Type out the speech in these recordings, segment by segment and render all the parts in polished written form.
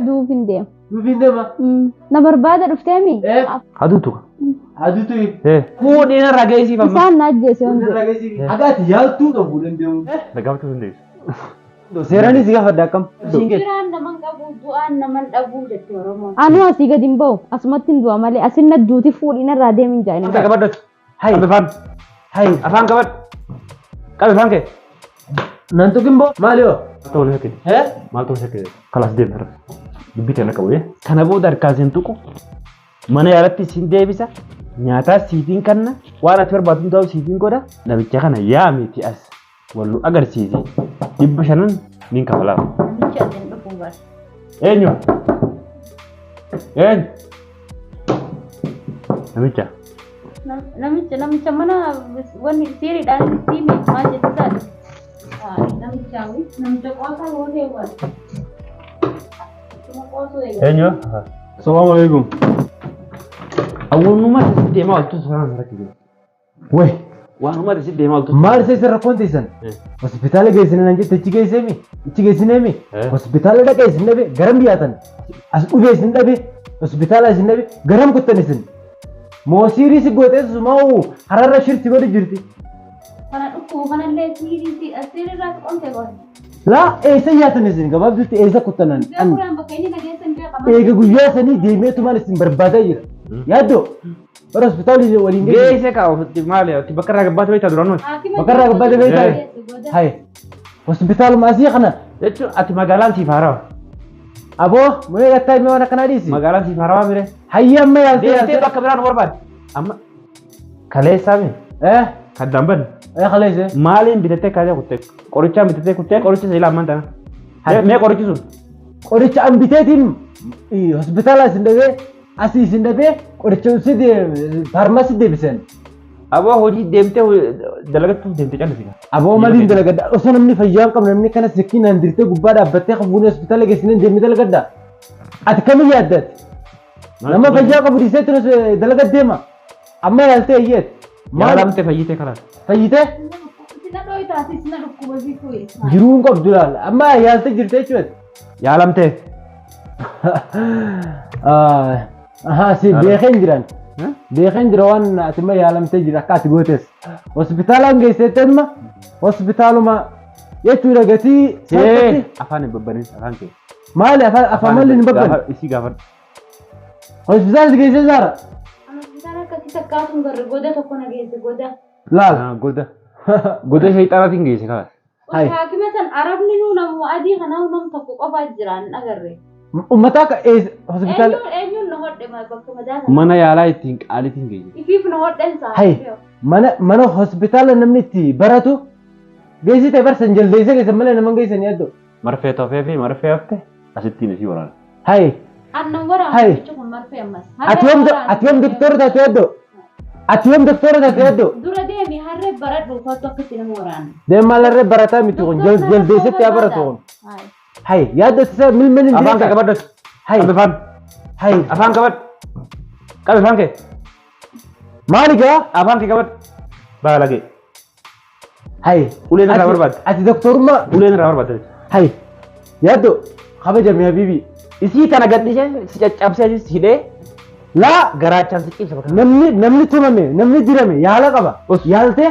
Duuf hin deema. Duuf hin deema. Na barbaada dhufteemi? Aduutu ka. Aduutu. Fuudhee narraa geessiif amma. Isaan na ajjeese hundi. Narraa geessiif. Haga ati yaaltuu qabu danda'u. Na gaafachuu dandeessu. Seeraanis si gaafadha akkam? Jiraan naman qabu du'aan naman dhabuu jette Oromoon. Anuu asii gadi hin bahu asumatti hin du'a malee asin na duuti fuudhii narraa deemin jaa'in. Afaan qabadhu. Hai. Qabi afaan. Hai. Afaan qabadhu. Qabi afaan kee. Nan tuqin boo maali hoo? Maal ta'uu shakkite? Hee? Maal ta'uu shakkite? Kalaas deemi har'a. Dubbii tee na qabu. Kana booda harkaa sin tuqu. Mana yaalatti sin deebisa. Nyaataa siifiin kanna. Waan ati barbaadu hundaa'u siifiin godha. Namicha kana yaamiti as. Wal nu agarsiisi. 500 nin kafalaaf. Namichi as hin dhufu bar. Eenyu? Eenyu? Namicha. Namicha mana wanni siiriidhaan siime maal jettisaadha? Namicha namicha qoosaa gootee waan. Qoosuu eegale. Eenyu? Salaamu alaikum. Awwalummaa si deemaa oltu sanaan rakkise. Weh. Waanuma si deemaa oltu. Maal isa isa rakkoon teessan? Hospitaala geessine naan jette achi geesseemi? Achi geessineemi? Hospitaala dhaqee isin dhabe garam dhiyaatan? As dhufee isin dhabe hospitaala isin dhabe garam kuttan isin? Moosiirii si gootee sumaa'u hararra shirti godhu jirti. Kana dhukkubu kanallee siirii siiriirraa qomte qote. Laa eessa yaatan isin gabaabdutti eessa kuttanan? Beekuraan bakka inni nageessa hin beekamu. Eega guyyaa sanii deemeetumaan isin barbaadaa jira. Yaaddoo bara hospitaalli waliin geesse. Geesse kaa ofitti maali ati bakka irraa gabbaate beektaa duraan nuti. Bakka irraa gabbaate beektaa? Haye hospitaaluma asii kana. Jechuun ati magaalaan siif haarawa. Aboo mee gattaa himee waan akkanaa dhiisi. Magaalaan siif haarawaa mire. Hayyee amma yaaltee Deemtee yaaltee. bakka biraan barbaade. Amma kaleessaa mi? Kan damban. Kaleesse. Maaliin bitattee kaasee kuttee? Qorichaan bitattee kuttee qoricha isa ilaaman tana. Mee qorichi sun? Qoricha an biteetiin hospitaala isin dhabee asii isin dhabee qoricha si faarmaasii deebisan. Aboo hojii deemtee dalagattuuf deemtee callisi. Aboo maliin dalagadha? Osoo namni fayyaa hin qabne namni kana sikkiinaan dirtee gubbaa dhaabbattee fuunee hospitaala geessinee deemnee dalagadha. Ati kamiin yaaddati? Nama fayyaa qabu dhiisee dalaga deema. Amma yaaltee iyyeet. Yaalamte fayyitee karaa. Fayyitee? Sina dhooytaati sina dhukkuba biifuu. Jiruu hin qabdu laala. Amma yaaltee jirte jechuudha. Yaalamtee. Ahaa si beekeen jiran. Beekeen jira waan ati ma yaalamtee jira akka ati gootes. Hospitaalaan geesseetti amma hospitaaluma jechuudha gatii. See afaan hin babbanin afaan kee. Maali afaan afaan maali hin babban? Isii gaafadhu. Hospitaala geessee saara. Hospitaala akkasii takkaatuun garri goda tokko na geesse goda. Laal. Goda. Goda shayxaanaatiin geesse kaas. Hai. Haakima san arabni nuu namu adii kanaaf nam tokko qofaa jira hin agarre. Uummata akka hospitaala. Eenyuun eenyuun na hodhe bakka madaa sana. Mana yaalaa ittiin qaaliitiin geesse. Ifiif na hodhen saa. Hai. Mana mana hospitaala namni itti baratu geessite barsan jaldeessa geessan malee nama geessan yaaddu. Marfee tofee fi marfee hafte asittiin isii waraana. Hai. Annan waraana Hai. jechuun kun marfee ammas. Ati yoom ati yoom doktora taate yaaddu? Ati yoom doktora taate yaaddu? Dura deemi harree baradhu uffatu akkatti nama waraana. Deem maalarree barataa miti kun jaldeessatti haa baratu kun. Hai yaaddu isa milmeen hin Afaan kee qabadhu. Hai. Qabi afaan. Hai. Afaan qabadhu. Qabi afaan kee. Maali gaa? Afaan kee qabadhu. Baalagee. Hai. Uleen irraa barbaadde. Ati doktorummaa. Uleen irraa barbaadde. Hai. Yaaddu kabajami habiibi. Isii tana gadhiisee si caccabsee si hidhee Laa garaachaan si ciibsa bakka. Namni namni tumame namni dirame yaala qaba. Yaaltee?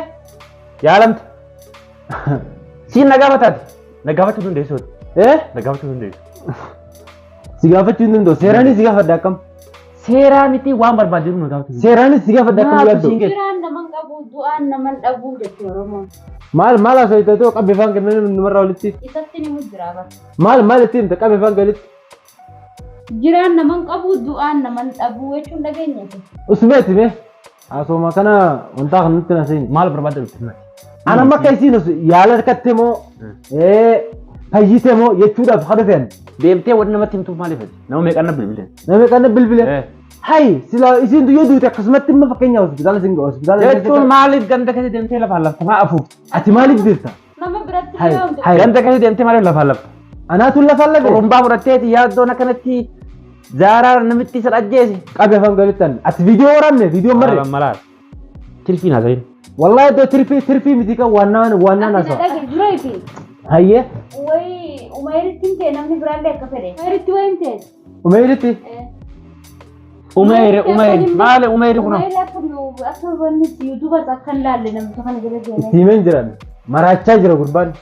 Yaalamte. Siin na gaafataati. Na gaafachuu dandeessu. Eh? Na gaafachuu dandeessu. Si gaafachuu hin danda'u. Seeraanis si gaafadha akkam? Seeraa miti waan barbaadde nu gaafachuu. Seeraanis si gaafadha akkam Maatu yaaddu? siin geesse? Jiraan naman qabu du'aan naman dhabuu jette Oromoon. Maal maal haasa'u ta'u qabbi afaan kennanii numarraa walitti. Isatti ni mujjira bara. Maal maal itti himta qabbi afaan walitti? Jiraan naman qabu du'aan naman dhabuu jechuun dhageenyati. Usmeeti mee? Haasoma kana wantaa kan nutti na seeni. Maal barbaadde nutti himati? Ana amma akka isiin yaala harkatte moo fayyite moo jechuudhaaf kan dhufeen. Deemtee wanni namatti himtuuf maaliif ati? Nama meeqaan na bilbilee? Nama meeqaan na bilbilee? Hai sila isiin yoo duute akkasumatti imma fakkeenyaaf hospitaala siin hospitaala. Jechuun maaliif ganda keessa deemtee lafaan lafta maa afuuf? Ati maaliif deemta? Nama biratti Hai hai. Ganda keessa deemtee maaliif lafaan lafta? Anaatu lafaan lafe. Xurumbaa fudhatteeti yaaddoon akkanatti zaaraa namitti isa ajjeese. Qabi afaan galittan. Ati viidiyoo waraabne viidiyoo marre. Malaal. Tirfiin haasayin. Wallahi iddoo tirfii tirfii miti kan waan naan waan naan Ati na haasa'u. dhage dura ifi. Hayyee. Wayi Umayritti himtee namni biraallee akka fedhe. Umayritti wayi himtee? Umayritti. Umeyri Umeyri maali Umeyri kun? Umayri akka akka wanni yuutuubas akka hin laalle namicha kana jala deemee. Itti himeen jiran. Maraachaa jira gurbaan.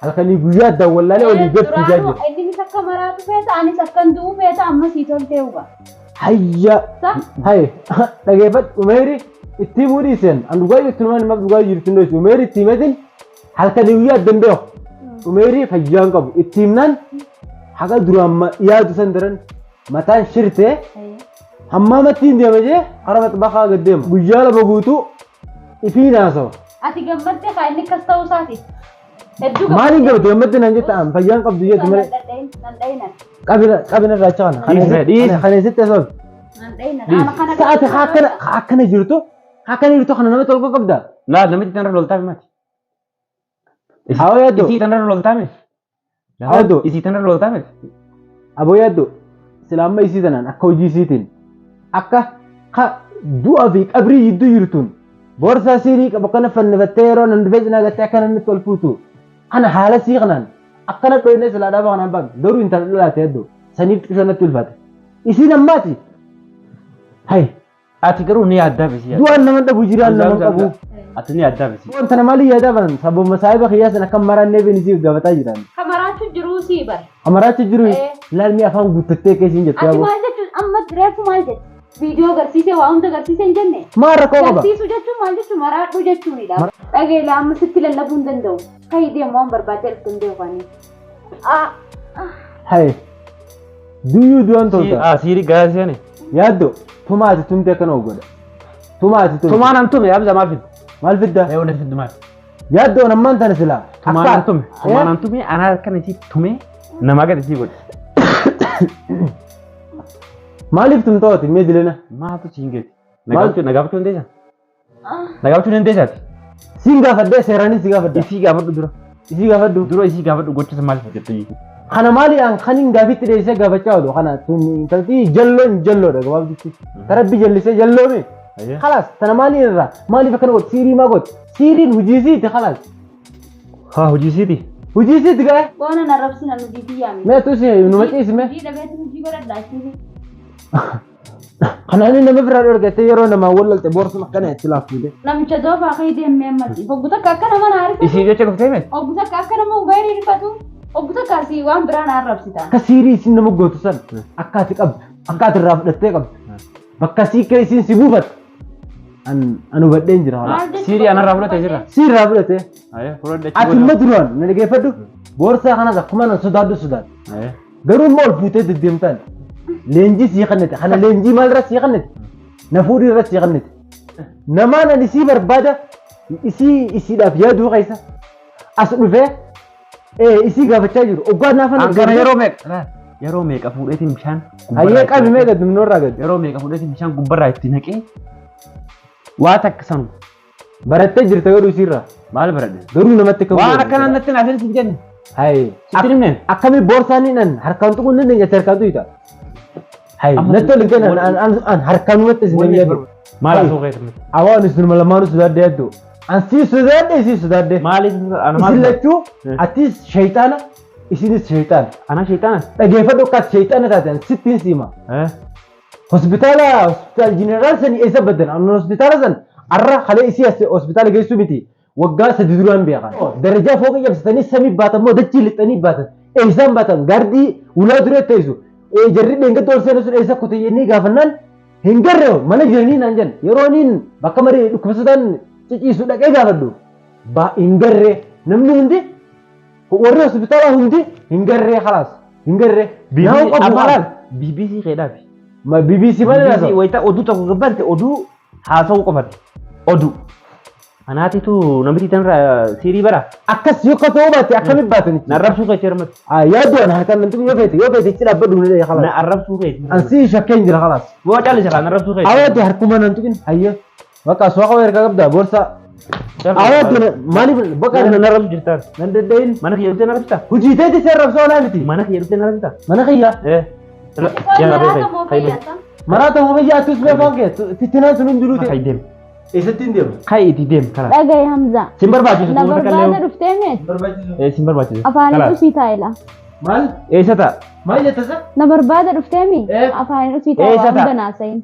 Halkanii guyyaa addaan wallaalee olii gad fiigaa jira. Innis akka maraatu feeta anis akkan du'u feeta amma sii toltee huba. Hayya. Sa? Haye. Dhageeffadhu Umeyri itti himuu dhiiseen. An dhugaa jirtu numaan himaaf dhugaa jirtu hin dho'isu. Umeyri itti himeetiin halkanii guyyaa addan beeku. Umeyri fayyaa hin qabu. Itti himnaan haqa duraan yaadu san daran mataan shirtee hammaamatti hin deema jee karaa maxbakaa gad deema. Guyyaa lama guutuu ifiin haasawa. Ati gammadde kaa inni akkas ta'uu isaati. Hedduu Maaliin gammadde gammadde naan jetta an fayyaan qabdu jettu malee. Nan dhayinan. Qabina qabina irraa acha kana. Dhiisi, dhiisi. Kana eessatti asoo. Nan dhayinan. Dhiisi. Ana kana Sa'aati haa akkana haa akkana jirtu haa akkana jirtu kana nama tolka qabda. Laa namitti tanarra loltaame mati. Haa yaaddu. Isii tanarra loltaame. Yaaddu. Isii tanarra loltaame. Aboo yaaddu sila amma isii tanaan akka hojii isiitiin akka ka du'a fi qabrii jidduu jirtuun boorsaa siirii qabu kana fannifattee yeroo nan dhufee cinaa gattee akka namni ol fuutu kana haala sii kanaan akkana dhoyne silaa dhaaba kanaan baatu garuu intala dhalaate yaaddu saniif xiqqishoo natti ulfaate isiin ammaati hay Ati garuu ni yaaddaa bisi. Du'aan nama dhabu jiraan nama qabu. Ati ni yaaddaa bisi. Wanta nama maaliin yaadaa baran sababuma saahiba kiyyaa sana akka maraannee beenisiif gaafataa jiran. Kamaraachu jiruu sii bar. Amaraachi jiru laalmi afaan guuttattee keessiin jette Ati yaaboo. maal jechuun amma reefu maal jette? Viidiyoo agarsiisee waa hunda agarsiisee hin jenne. Maal rakkoo qaba? Agarsiisuu jechuun maal jechuun maraadhuu jechuunidha. Dhageela amma sitti lallabuu hin danda'u. Kayi deemu waan barbaadde dhuftu hin beeku. Haye. Duyyuu du'aan tolta. Siiri garaa seene. Yaaddo tumaa ati tumte akkana godha. Tumaa ati tumte. Tumaan an tume Hamza maal fiddu? Maal fidda? Mee wanta fiddu maal? Yaaddo ammaan tana silaa. Tumaan an tume. Tumaan an tume anaa akkana isii tume namaa gad isii godhe. Maaliif tumta ati mee dilena? Maaltu siin geeti? Nagaafachuu dandeessaa? Nagaafachuu dandeessaati? Siin gaafadhee seeraanis si gaafadha. Isii gaafadhu dura. Isii gaafadhu. Dura isii gaafadhu gochisa maaliif hojjette? Kana maali an kanin gaafitti dheessee gaafachaa oolu kana tun intalti jalloon jalloodha gabaabdutti. Tarabbi jallisee jalloome. Khalaas tana maali irraa maaliif akkana godhu siirii maa godhu siiriin hojii siiti khalaas. Haa hojii siiti. Hojii siiti gaa'e. Boona na rabsina nu hojii yaami. Mee tusi nu maciisi mee. Hojii dhabeetu hojii godhadha achitti. Kana inni nama biraa dhorgattee yeroo namaa wallalte boorsuma akkana itti laaffuute. Namicha doofaa ka'ii deemee ammatti. Obbo takka akka nama na arifatu. Isii jecha dhuftee mee? Obbo takka akka nama ubayrii rifatu. Obbo takka asii waan biraa na arrabsita. Akka siirii isin nama gootu san akka ati qabdu akka ati irraa fudhattee qabdu bakka sii kee isin si buufatte an an hubadheen jira. Maal jechuudha? Siirii anarraa fudhatee jira. Si irraa fudhatee Ayee fudhadhe. ati imma duraan na dhageeffadhu boorsaa kanas akkuma nan sodaadhu sodaadhu. Garuu immoo ol fuutee deddeemtaan leenjii sii kannete kana leenjii maal irra sii kannete na fuudhii irra sii kannete namaan ani sii barbaada isii isiidhaaf yaaduu keessa as dhufee isii gaafachaa jiru oggaa naafan Hangana yeroo meeqa? Yeroo meeqa fuudheetiin bishaan hayyee qabi mee gad humnoorraa gad Yeroo meeqa fuudheetiin bishaan gubbarraa itti naqee waa takka sanu barattee jirta garuu isiirraa maal baradhe? garuu namatti akka Waan akkanaa natti naaf hin jenne. hayyee Sitti himne? akkamii boorsaan hin an harkaan tuquu hin dandeenye harkaan tuqita hayyee natti ol hin kennan an harkaan numatti isin hin yaadu Maal asuu keessa? Awaan isin lamaanuu sodaadde yaaddu. An sii sodaadde isii sodaadde. Maaliif ana maal? Isin lachuu atis shayxaana isinis shayxaana. Ana shayxaana? Dhageeffadhu akka ati shayxaana taate an sittiin siima. Hospitaala hospitaal jeneraal sanii eessa baddan? An hospitaala san arra halee isii as hospitaala geessuu miti. Waggaa sadi duraan beekan. Darajaa fooqii cabsatanii samii baatan moo dachii lixanii baatan. Eessaan baatan gaardii ulaa duree teessu. Jarri dheengadda ol seenu sun eessa kute jennee gaafannaan hin garre mana jiranii naan jedhan yeroo niin bakka marii dhukkubsataan ciciisu dhaqee gaafadhu ba hin garre namni hundi warri hospitaalaa hundi hin garree khalaas hin garree nama qabu Amalaan khalaas. BBC keedhaafi. Ma BBC malee BBC haasa'u. wayita oduu tokko gabbante oduu haasa'uu qofati. Oduu. Anaatitu namitti tanarraa siirii bara. Akkas yoo akka ta'uu baate akkamitti baatanichi? Na arrabsuu keetti hirmatu. Yaaddu ana harkaan namti yoo feete yoo feete itti dhaabbadhu ni dhaya Na khalaas. arrabsuu keetti. An sii shakkeen jira khalaas. Boo callisa kaa na arrabsuu keetti. Awaati harkuma nan tuqin hayyee. Bakka suuqa erga qabda boorsaa. Awaati maaliif bakka Na arrabsu jirtaan. nan daddayin. Mana kiyya dhuftee na arrabsitaa? Hojii teeti si arrabsoo alaa miti. Mana kiyya dhuftee na arrabsitaa? Mana kiyya. Eh. Maraata moo fayyaata? Maraata moo fayyaa atus mee afaan kee fittinaan sun hundinuu ta'e. Fayyadem. Eessatti hin deema? Ka'iitii deem karaa. Dhagaye Hamzaa. Sin barbaachisu Na tuuta barbaada kallee. dhuftee meeti. Barbaachisu. Ee sin barbaachisu. Afaaniin Kalaas. usii taa'ela. Maal? Eessa ta'a? Maal jetta isa? Na barbaada dhuftee mi? Eh. Afaaniin usii taa'ela Eessa ta'a? hunda naasayin.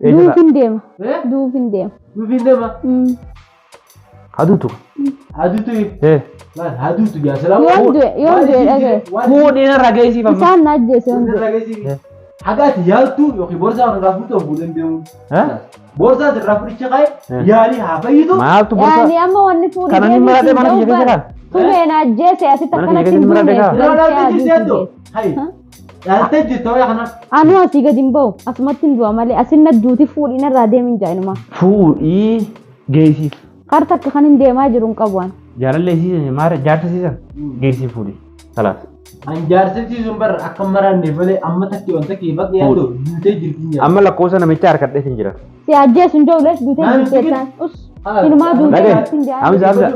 Eessa Duuf ta'a? hin deema. Eh? Duuf hin deema. Duuf hin deema. Mm. Haduutu. Haduutu. Ee. Maal haduutu yaa salaam. Yoon du'e yoon du'e dhagaye. Fuudhee narraa geessiif amma. Isaan na ajjeese yoon du'e. Haga ati yaaltu yookiin boorsaa irraa fuudhu fuudhan deemu. Eh? Boorsaa irraa fudhicha qaye Eh. yaalii haa fayyitu. Maaltu Yaani borsa? amma wanni fuudhee Kana ni maratee mana kiyya keessa kan? Tumee na ajjeese asitti Mana kiyya akkanatti keessa hin ni maratee duune. kaa? Irraa Galchee laaltee jirti aduutti yaaddo. geesse. Hayi. Laaltee jirti wayyaa kana. Anuu asii gadi hin ba'u. Asumatti hin du'a malee. Asin na duuti fuudhii narraa deemin jaa'inuma. Fuudhii geessiif. Kar takka kan hin deemaa jiru hin qabu an. Jaalallee siisan maara jaarsa siisan geessiif fuudhii. Kalaas. An jaarsisiisuun bara akka maraanneef malee amma takki wanta kee bakka yaaddo duutee jirti nyaata. Amma lakkoofsa namicha harkadhee hin jira. Si ajjeesu hin jiru lees duutee Naan jirti hin jechaan. Us. Inumaa duutee Dhagaye. jirti hin jaa'in. Hamza Hamza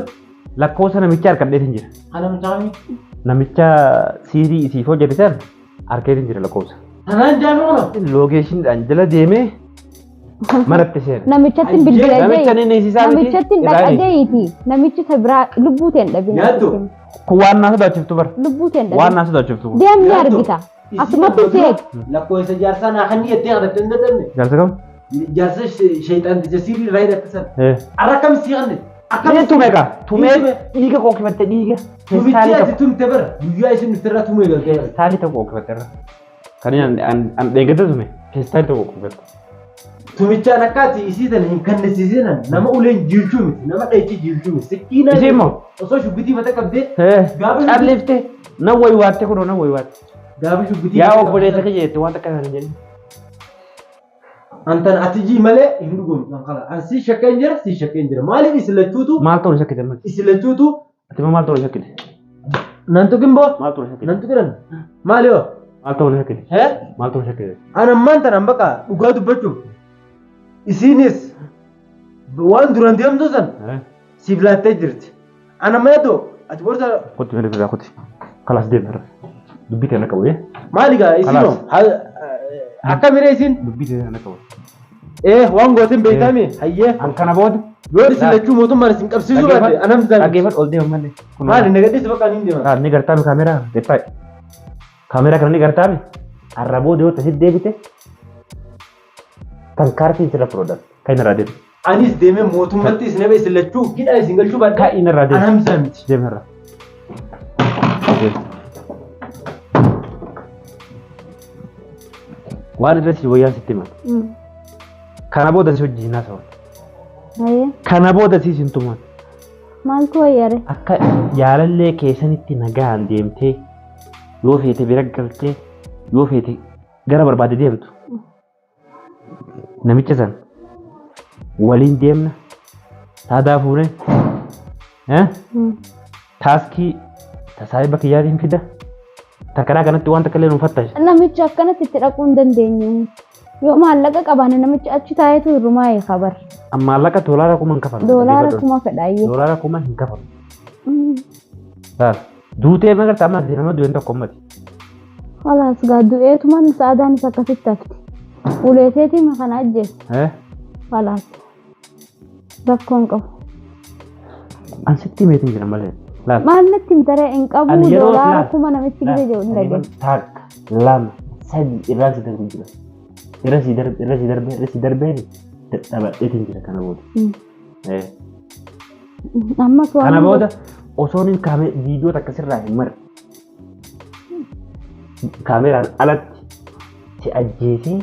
lakkoofsa namicha harkadhee hin jira. Kana mucaami. Namicha siirii isiif hojjete san harkee hin jira lakkoofsa. Kanaan jaame kuna. Lookeeshiniidhaan jala deemee manatti seena. Namichatti hin bilbila Namicha jee. inni isiisaa miti. Namichatti hin irraa dhaqa ni. jeeyiiti. Namichi isa biraa lubbuu ta'e hin dhabin. Yaaddo. Kun waan naa sodaachiftu bara. Lubbuu ta'e hin Waan dhabin. naa sodaachiftu. kun. Deemni argita. Asumatti seeg. Lakkoofsa jaarsaa naa kan jettee kadhatte hin dadhabne. Jaarsa kam? Jaarsa shayxaanticha siirii irraa hidhatte sana. Ee. Arra akkam sii kanne? Akkam Inni tume kaa? Tumee Tume. dhiiga kookifatte dhiiga. Tumichi Feestaalii ati tokko. tumte bara guyyaa isin nutirra tumee galtee bara. Feestaalii tokko kookifatte irra. Kan inni an dheeggate tume feestaalii tokko kookifatte. Tumichaan akka ati isii tana hin kannisiisinan nama uleen jiilchuu miti nama dhahichi jiilchuu miti sikkiinaa Isii immoo? osoo shubbitii mata qabdee Ee. Gaafa Calliftee na waywaatte kunoo na waywaatte. gaafa shubbitii Yaa mata obboleessa qabdee- kiyya jette waan takka sana hin jedhin. Antan ati jii malee hin dhugumu kan kala an si shakkeen jira si shakkeen jira maaliif isin lachuutu Maal ta'uu shakkite amma? isin lachuutu Ati maal ta'uu shakkite? nan tuqin boo Maal ta'uu shakkite? nan tuqiran maali yoo Maal ta'uu shakkite? hee Maal ta'uu shakkite? an ammaan tanaan bakka dhugaa dubbachuuf isiinis waan duraan deemtu san siif laattee jirti an amma yaaddo ati borsa Kotti malee biraa kotti. Kalaas deemi irra. Dubbii ta'e na qabu ee. maali gaa isinoo akka miree isin Dubbii ta'e na qabu. ee waan gootin beektami hayyee An kana booda yoo isin lachuu mootummaan isin qabsiisuu baate anam zan dhaggeeffadhu ol deema malee. maali nagadhiis bakka niin deema Ni gartaami kaameraa deettaa'e. Kaameraa kana ni gartaami. Arra booda yoo tasit deebite kan kaartiin sirra fudhatan kan inni irraa deemu. anis deemee mootummatti isin hafe isin lachuu hidhaa isin galchuu baadhe Kan inni irraa deemu. anam zan miti Deema irraa. Waan irra si wayyaa sitti hima. Kana booda si wajjin haasawaa. Hayyee. Kana booda si sin tuman. Maaltu wayyare? Akka jaalallee keessanitti nagaan deemtee yoo feete bira galtee yoo feete gara barbaade deemtu. Namicha san waliin deemna saadaa fuune taaskii tasaayiba kiyyaatiin fida takkaraa kanatti waan takka illee nu fattashi. Namicha akkanatti itti dhaquu hin dandeenyu. Yoo maallaqa qabaanne namicha achi taa'eetu hirrumaa eeka bar. Maallaqa doolaara kuma hin kafalu. Doolaara kuma fedhaayyee. Doolaara kuma hin kafalu. Laal duutee magarta amma nama du'een tokko ummati. Khalaas gaa du'eetuman sa'aadaanis akkasitti hafti. Uleeteetiin kana ajjeesse. Khalaas. Rakkoon qabu. An sitti himeetiin jira malee. Laal. Maal natti himtaree hin qabu Ani yeroo doolaara laal. kuma namichi gide jedhu hin dhageenye. Takka lama sadi irraan si darbu jira. Irra si darbe irra si darbe irra si darbee dadhabadheetiin jira kana booda. Ammas waan Kana booda osoon hin kaame viidiyoo takka sirraa hin marre. Kaameraan alatti si ajjeesee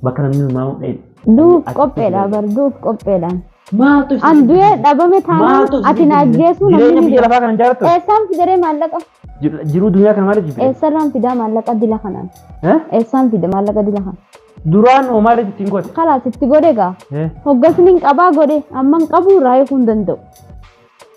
bakka namni himamu dha'e. Duuf qopheedha bar duuf qopheedhaan. Maaltu An du'ee dhabame taanaan ati na ajjeesuu Jireenya namni ni biyya beeka. lafaa kana hin jaallattu? Eessaan fidaree maallaqa? Jiruu duniyaa kana maaliif jibbite? Eessarraan fidaa maallaqa dila kanaan? Eessaan fide maallaqa dila kana? Duraan hoo maaliif ittiin goote? Khalaas itti godhe gaa. Hoggasni hin qabaa godhe amma hin qabu irraa hiikuu hin danda'u.